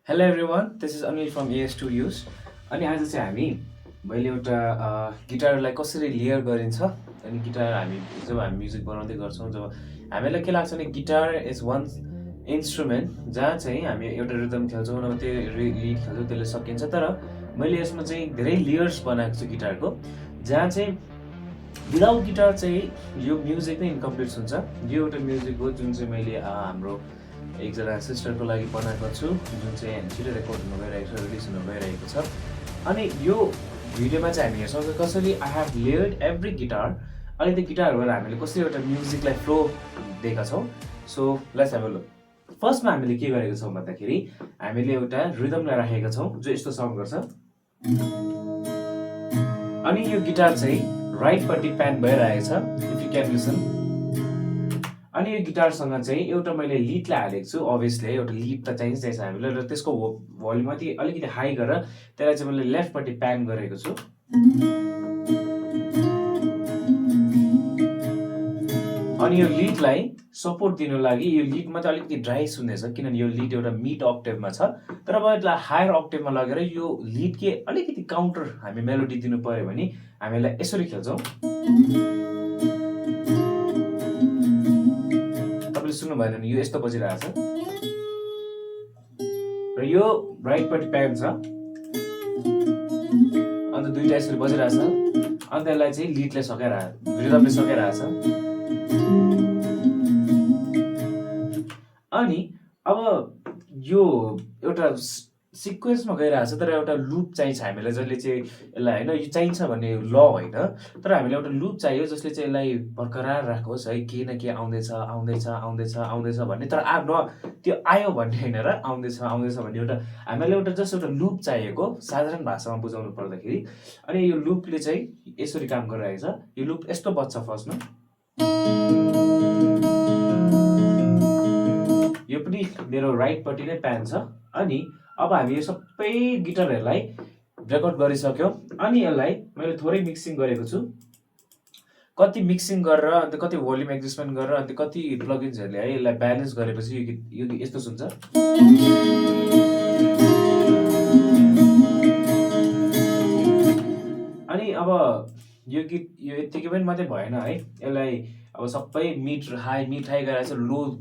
Hello everyone, this is Anil from A A studios. अनि आज चाहिँ मैले एउटा गिटारलाई कसरी लेयर गरिन्छ अनि गिटार जब हामी म्युजिक बनाउँदै गर्छौँ, जब हामीलाई के लाग्छ भने गिटार इज वान इन्स्ट्रुमेन्ट जहाँ चाहिँ हामी एउटा रिदम खेल्छौँ नभए त्यो लिड खेल्छौँ, त्यसले सकिन्छ। तर मैले यसमा चाहिँ धेरै लेयर्स बनाएको छु गिटारको, जहाँ चाहिँ विदाउट गिटार चाहिँ यो म्युजिक नै इन्कम्प्लिट हुन्छ। यो एउटा म्युजिक हो जुन चाहिँ मैले हाम्रो एकजना सिस्टरको लागि बनाएको छु, जुन चाहिँ छिटो रेकर्ड हुन गइरहेको छ, रिलिज हुन गइरहेको छ। अनि यो भिडियोमा चाहिँ हामी हेर्छौँ कसरी I have layered every guitar. अनि त्यो गिटारबाट हामीले कसरी एउटा म्युजिकलाई फ्लो दिएका छौँ। So let's have a look. फर्स्टमा हामीले के गरेको छौँ भन्दाखेरि हामीले एउटा रिदमलाई राखेका छौँ जो यस्तो साउन्ड गर्छ। अनि यो गिटार चाहिँ राइटपट्टि प्यान भइरहेको छ, इफ यु क्यान लिसन। अनि यो गिटारसँग चाहिँ एउटा मैले लिडलाई हालेको छु। अभियसली एउटा लिड त चाहिन्छ हामीलाई, र त्यसको भोल्युम अलिकति हाई गरेर त्यसलाई चाहिँ मैले लेफ्टपट्टि प्यान गरेको छु। अनि यो लिडलाई सपोर्ट दिनु लागि यो लिडमा चाहिँ अलिकति ड्राई सुन्दैछ, किनभने यो लिड एउटा मिड अक्टेभमा छ। तर अब यसलाई हायर अक्टेभमा लगेर यो लिडकै अलिकति काउन्टर हामी मेलोडी दिनु पर्यो भने हामीलाई यसरी खेल्छौँ। सुन्नु भएन भने यो यस्तो बजिरहेको छ, र यो राइटपट्टि प्यान छ, अन्त दुईटा यसरी बजिरहेको छ। अन्त त्यसलाई चाहिँ लिडले रिदमले सकाइरहेछ। अनि अब यो एउटा सिक्वेन्समा गइरहेको छ, तर एउटा लुप चाहिन्छ हामीलाई, जसले चाहिँ यसलाई होइन यो चाहिन्छ भन्ने ल होइन, तर हामीलाई एउटा लुप चाहियो जसले चाहिँ यसलाई बरकरार राखोस् है, केही न केही आउँदैछ आउँदैछ आउँदैछ आउँदैछ भन्ने। तर त्यो आयो भन्ने होइन, र आउँदैछ आउँदैछ भन्ने एउटा हामीलाई एउटा जस्ट एउटा लुप चाहिएको, साधारण भाषामा बुझाउनु पर्दाखेरि। अनि यो लुपले चाहिँ यसरी काम गरिरहेको छ। यो लुप यस्तो बज्छ फर्स्टमा, यो पनि मेरो राइटपट्टि नै प्यान छ। अनि अब हामी यो सबै गिटारहरूलाई रेकर्ड गरिसक्यौँ। अनि यसलाई मैले थोरै मिक्सिङ गरेको छु, कति मिक्सिङ गरेर अन्त कति भोल्युम एडजस्टमेन्ट गरेर अन्त कति प्लगइन्सहरूले है यसलाई ब्यालेन्स गरेपछि यो यस्तो सुन्छ। अनि अब यो गीत यो यत्तिकै पनि मात्रै भएन है, यसलाई अब सबै मिड हाई गरेर चाहिँ लो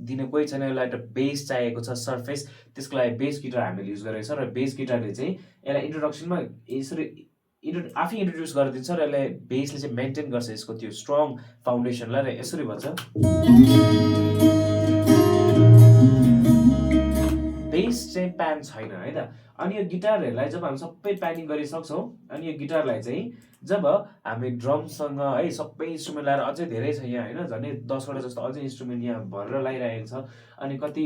दिने कोही छैन। यसलाई एउटा बेस चाहिएको छ, सर्फेस। त्यसको लागि बेस गिटार हामीले युज गरेको छ, र बेस गिटारले चाहिँ यसलाई इन्ट्रोडक्सनमा यसरी आफै इन्ट्रोड्युस गरिदिन्छ, र यसलाई बेसले चाहिँ मेन्टेन गर्छ यसको त्यो स्ट्रङ फाउन्डेसनलाई, र यसरी भन्छ। बेस चाहिँ प्यान छैन है त। अनि यो गिटारहरूलाई जब हामी सबै प्यानिङ गरिसक्छौँ, अनि यो गिटारलाई चाहिँ जब हामी ड्रमसँग है सबै इन्स्ट्रुमेन्ट लगाएर, अझै धेरै छ यहाँ होइन, झन् 10वटा जस्तो अझै इन्स्ट्रुमेन्ट यहाँ भरेर लगाइरहेको छ। अनि कति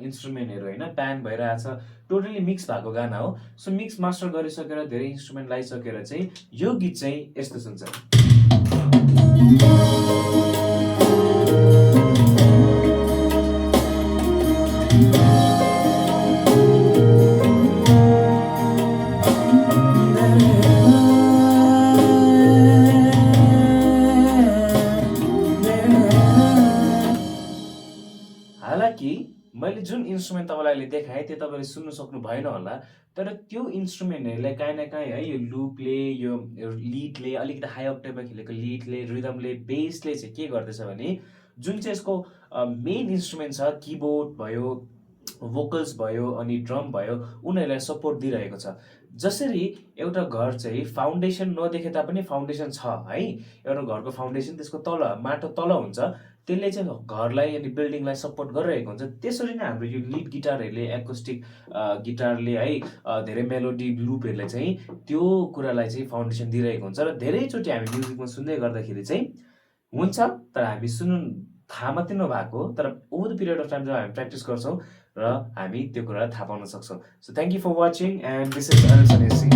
इन्स्ट्रुमेन्टहरू होइन प्यान भइरहेछ, टोटली मिक्स भएको गाना हो। सो मिक्स मास्टर गरिसकेर धेरै इन्स्ट्रुमेन्ट लगाइसकेर चाहिँ यो गीत चाहिँ यस्तो सुन्छ। मैले जुन इन्स्ट्रुमेन्ट तपाईँलाई अहिले देखाएँ त्यो तपाईँले सुन्नु सक्नु भएन होला, तर त्यो इन्स्ट्रुमेन्टहरूले काहीँ न काहीँ है यो लुपले, यो लिडले, अलिकति हाई अक्टेभमा खेलेको लिडले, रिदमले, बेसले चाहिँ के गर्दैछ भने जुन चाहिँ यसको मेन इन्स्ट्रुमेन्ट छ, किबोर्ड भयो, भोकल्स भयो, अनि ड्रम भयो, उनीहरूलाई सपोर्ट दिइरहेको छ। जसरी एउटा घर चाहिँ फाउन्डेसन नदेखे तापनि फाउन्डेसन छ है, एउटा घरको फाउन्डेसन त्यसको तल माटो तल हुन्छ, त्यसले चाहिँ घरलाई अनि बिल्डिङलाई सपोर्ट गरिरहेको हुन्छ। त्यसरी नै हाम्रो यो लिड गिटारहरूले, एकोस्टिक गिटारले है धेरै मेलोडी लुपहरूले चाहिँ त्यो कुरालाई चाहिँ फाउन्डेसन दिइरहेको हुन्छ। र धेरैचोटि हामी म्युजिकमा सुन्दै गर्दाखेरि चाहिँ हुन्छ, तर हामी सुन्नु थाहा मात्रै नभएको, तर over the period of time जब हामी प्र्याक्टिस गर्छौँ र हामी त्यो कुरालाई थाहा पाउन सक्छौँ। So thank you for watching and this is Anil सन्यासी।